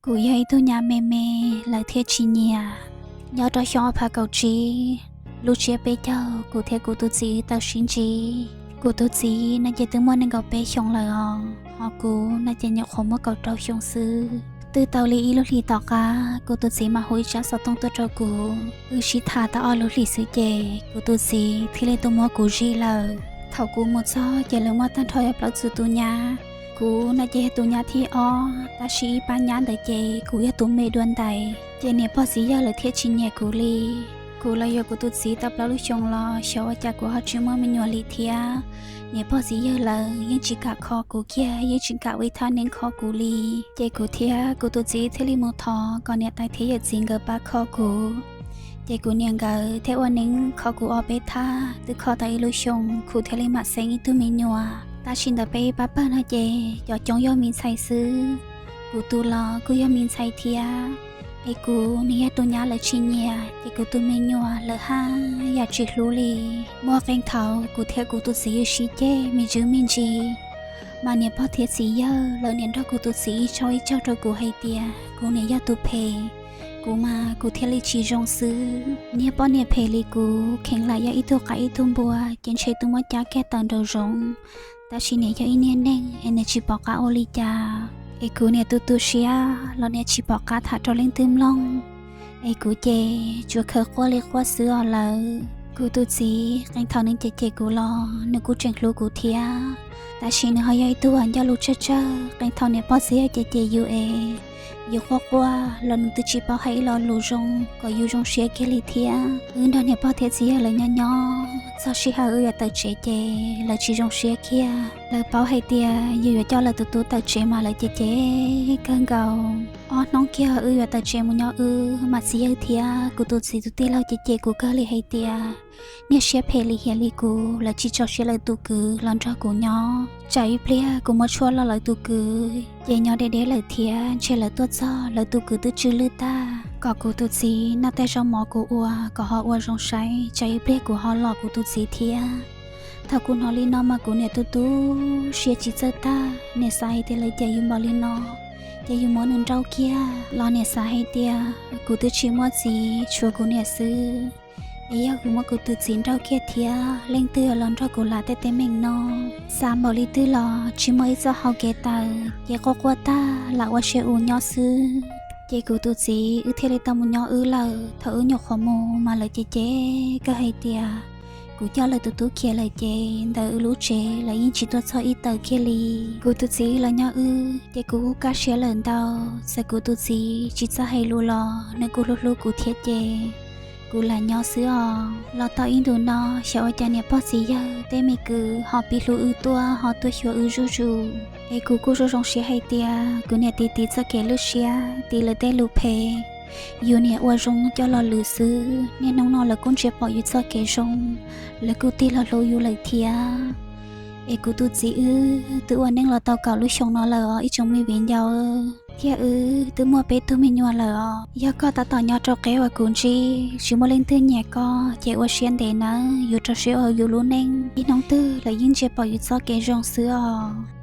Kuv yog ib tug nyab me me, lawv thiaj tsis nyiam. Nyob rau xyoo ob phav kaum tsib, lub tsiab peb caug, kuv thiab kuv tus txiv wb tau sib ntsib. Kuv tus txiv no ces twb muaj nees nkaum peb xyoos lawm os, ho kuv no ces nyuam qhuav muaj kaum rau xyoo xwb. Twb tau li ib lub hlis tom qab, kuv tus txiv mam hu ib tsab xov tooj tuaj rau kuv. Wb sib tham tau ob lub hlis xwb ces kuv tus txiv thiaj li tuaj muab kuv zij lawm. Thaum kuv mus txog ces lawv muaj tag nrho yog plaub txug tus nyab. Kuv no ces yog tus nyab thib ob, tab sis ib pab nyab ntawd ces kuv yog tus me dua ntais, ces niam pog txiv yawg lawv thiaj tsis nyiam kuv li. Kuv los yuav kuv tus txiv tau plaub lub xyoo los xyov ua cas kuv ho tsis muaj me nyuam li thiab. Niam pog txiv yawg lawv yeej tsis kam kho kuv kiag, yeej tsis kam ua ib thaj neeb kho kuv li. Ces kuv thiab kuv tus txiv thiaj li mus thov kom niam tais thiab yawm txiv nkawd pab kho kuv. Ces kuv niam nkawd thiaj ua neeb kho kuv ob peb thaj, twb kho tau ib lub xyoo kuv thiaj li mam xeeb ib tug me nyuam. Tab sis ntawm peb ib pab pawg no ces cov coob yog me ntxhais xwb, kuv tus los kuj yog me ntxhais thiab. Es kuv nws yog tus nyab lawv tsis nyiam, ces kuv tus me nyuam lawv haj yam tsis hlub li. Muaj qee thaum kuv thiab kuv tus txiv wb sib ceg me ntsis me ntsis, mas niam pog thiab txiv yawg lawv niaj nrog kuv tus txiv ib tsaug ib tsaug rau kuv hais tias kuv niam yog tus phem, kuv mas kuv thiaj li tsis zoo xwb. Niag poj niam phem li kuv kheev lam yog ib tug qaib ib tug npua ces ntshe twb muab cab kiag tawm nraum zoov, tab sis niam yog ib niag neeg es niam tsis pom qab ua li cas. Es kuv niam tu tu siab los niam tsis pom qab tham rau leej twg mloog. Es kuv ces tsuas khaws quaj li quaj xwb os lawm. Kuv tus txiv qee thaum nws cem cem kuv los nws kuj tseem hlub kuv thiab, tab sis nws ho yog ib tug uas ncauj lus tsawg tsawg. Qee thaum niam pog txiv yawg cem cem yus es yus quaj quaj los nws twb tsis paub hais ib lo lus zoo kom yus zoo siab kiag li thiab. Wb nrog niam pog thiab txiv yawg lawv nyob nyob txog sij hawm wb yuav tawm tsev ces lawv tsis zoo siab kiag. Lawv paub hais tias yus yuav coj lawv tus tub tawm tsev mas lawv cem cem kawg nkaus. Ob hnub kiag wb yuav tawm tsev mus nyob wb mas txiv yawg thiab kuv tus txiv tus tij laug cem cem kuv kawg li hais tias niag siab phem lim hiam li kuv lawv tsis tso siab lawv tus kwv los nrog kuv nyob. Tsam ib pliag kuv muab tshuaj lo lawv tus kwv ces nyob deb deb lawm thiab ntshe lawv tuaj txog lawv tus kwv twb tsw lwj tag. Kom kuv tus txiv noj tej zaub mov kuv ua kom ho ua zoo saib tsam ib pliag kuv ho los kuv tus txiv thiab. Thaum kuv hnov li no mas kuv niam tu tu siab tsis txawj tag, niam xav hais tias lawv cem yus npaum li no ces yus muab nws nrauj kiag los niam xav hais tias kuv twb tsis muaj txiv tshuav kuv niam xwb, es yog kuv muab kuv tus txiv nrauj kiag thiab leej twg los nrog kuv lam tej teeb meem no. Xav npaum li twg los tsis muaj ib txoj hau kev tawm ces quaj quaj tag lam ua siab uas nyob xwb. Ces kuv tus txiv wb thiaj li tau mus nyob wb lawm. Thaum wb nyuam qhuav mus mas lawv cem cem kawg hais tias kuv coj lawv tus tub khiav lawm ces ntawm wb lub tsev lawv yeej tsis tuaj txog ib taw kiag li. Kuv tus txiv los nyob wb ces kuv kuj kaj siab lawm ntau. Txawm kuv tus txiv tsis txawj hais lus los nws kuj hlub hlub kuv thiab ces kuv lam nyob xwb os. Los tau ib ntus no xyov ua cas niam pog txiv yawg tej me kwv ho pib hlub wb tuaj ho tuaj xyuas wb zuj zus. Es kuv kuj zoo zoo siab hais tias kuv niam tiv tiv txoj kev lwj siab tiv lawv tej lus phem. Yus niam ua zoo coj los lwm xwb, niaj hnub no lawv kuj ntsia pom yus txoj kev zoo, lawv kuj tig los hlub yus lawm thiab. Es kuv tus txiv wb twb ua neej los tau kaum lub xyoo no lawm os ib tsoom me viv ncaus, thiab wb twb muaj peb tug me nyuam lawm os. Yog koj tab tom nyob rau qeb uas kuv ntsib tsis muaj leej twg nyiam koj ces ua siab ntev nawb, yus rau siab ua yus lub neej, ib hnub twg lawv yeej ntsia pom yus txoj kev zoo xwb os.